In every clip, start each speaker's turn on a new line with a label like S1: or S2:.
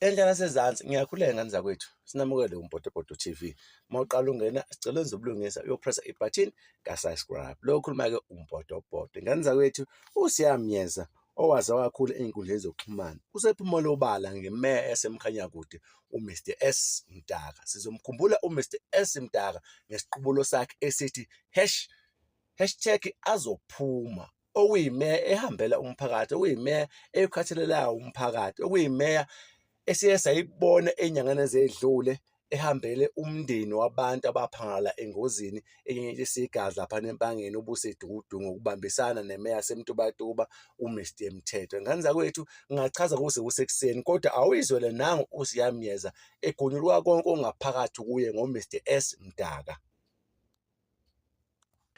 S1: Enhla nasezansi ngiyakhuleka ngane zakwethu, sinamukele kuMbhodobhodo TV. Uma uqala ungena, sicela wenze ubulungisa uyopressa ibhathini ka-subscribe. Lo okhuluma-ke uMbhodobhodo. Ngane zakwethu, uSiyamyeza owaziwa kakhulu ey'nkundleni zokuxhumana usephumele obala ngemeya yaseMkhanyakude uMr S Mdaka. Sizomkhumbula uMr S Mdaka ngesiqubulo sakhe esithi hash hashtag azophuma okuyimeya ehambela umphakathi, okuyimeya ewukhathalelayo umphakathi, okuyimeya esiye sayibona ey'nyangeni ezedlule ehambele umndeni wabantu abaphangala engozini enyenyisa igazi laphana eMpangeni obuseDukuduku ngokubambisana nemeya yaseMtubatuba uMr Mthethwa. Ngane zakwethu, ngingachaza kuze kusekuseni kodwa awuyizwele nangu uSiyamyeza egonyuluka konke okungaphakathi kuye ngoMr S Mdaka.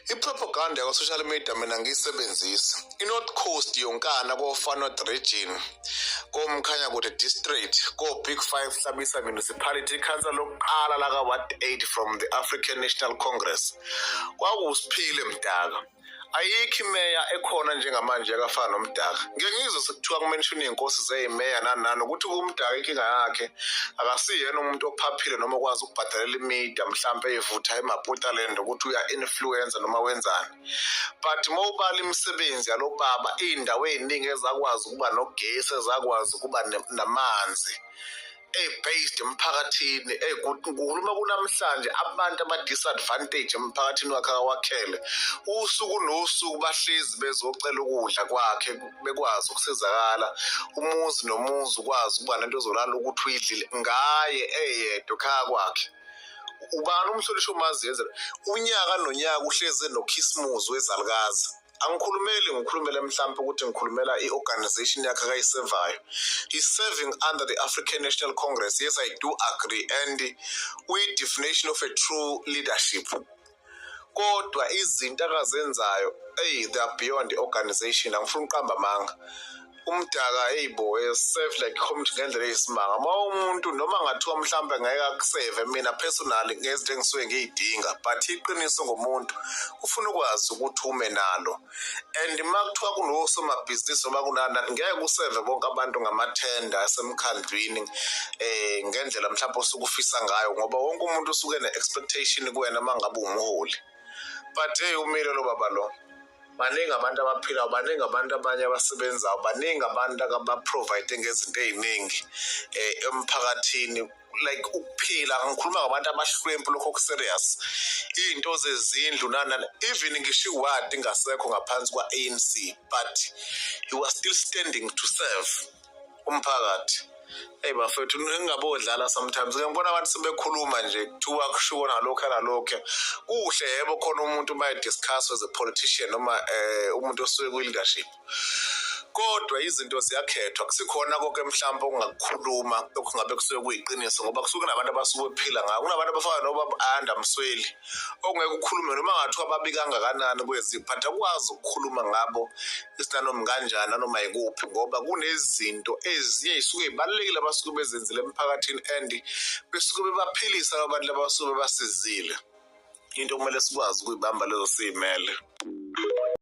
S2: I-propaganda yakwa-social media mina ngiyisebenzisa. I-North Coast yonkana ko-Far North Region, koMkhanyakude District, ko-Big Five Hlabisa Municipality, ikhansela lokuqala laka-Ward 8 from the African National Congress. Kwakuwusiphile Mdaka. Ayikho imeya ekhona njengamanje yakafana noMdaka. Ngike ngizwe sekuthiwa kumenshini iy'nkosi zeyimeya nani nani ukuthi uMdaka inkinga yakhe akasiyena umuntu ophaphile noma okwazi ukubhadalela imedia mhlampe eyivutha eMaputaland ukuthi uya-influencer noma wenzani. But uma ubala imisebenzi yalo baba, iy'ndawo ey'ningi ezakwazi ukuba nogesi, ezakwazi ukuba namanzi, based emphakathini, ngikhuluma kunamhlanje abantu aba-disadvantage emphakathini wakhe akawakhele, usuku nosuku bahlezi bezocela ukudla kwakhe bekwazi ukusizakala, umuzi nomuzi ukwazi ukuba nento ozolala ukuthi uyidlile ngaye eyedwa ekhaya kwakhe. Ubani umhlonishwa omazi yenzela unyaka nonyaka uhlezi enokhisimuzi wezalukazi? Angikhulumeli, ngikhulumele mhlawumbe ukuthi ngikhulumela i-organization yakhe akayisevayo. He's serving under the African National Congress, yes, I do agree, and uyi-definition of a true leadership, kodwa izinto akazenzayo, hey, they are beyond the organization. Angifuni ukuqamba amanga, uMdaka, hey bo, serve like community ngendlela eyisimanga. Uma umuntu noma ngathiwa mhlawumbe ngeke akuseve mina personally ngezinto engisuke ngiyidinga, but iqiniso ngomuntu ufuna ukwazi ukuthi ume nalo. And uma kuthiwa kunosomabhizinisi noma kunani, ngeke useve bonke abantu ngamathenda asemkhandlwini ngendlela mhlawumbe osuke ufisa ngayo, ngoba wonke umuntu usuke ne-expectation kuwena uma ngabe umholi. But hey, umile lo baba lo. Baningi abantu abaphilayo, baningi abantu abanye abasebenzayo, baningi abantu abaprovide ngezinto ey'ningi emphakathini, like ukuphila. Ngikhuluma ngabantu abahlwempu, lokho okuserious, iy'nto zezindlu nani, even ngisho iwadi ingasekho ngaphansi kwa-ANC, but he was still standing to serve umphakathi. Eyi bafethu, ngingabodlala sometimes ke ngibona abantu sebekhuluma nje, kuthiwa kushiwo nalokhu nalokhu. Kuhle yebo, khona umuntu uma ediscuss as a politician noma umuntu osuke kwi-leadership, kodwa izinto ziyakhethwa. Kusikhona konke mhlawumbe okungakukhuluma okungabe kusuke kuyiqiniso, ngoba kusuke kunabantu abasuke bephila ngako. Kunabantu abafana nobaba Anda Msweli okungeke ukhulume noma ngathiwa babi kangakanani kweziphi, but akwazi ukukhuluma ngabo isinanoma kanjani nanoma yikuphi, ngoba kunezinto ezinye ey'suke y'balulekile abasuke bezenzile emphakathini and besuke bebaphilisa abantu laba abasuke bebasizile. Into okumele sikwazi ukuyibamba lezo siyimele.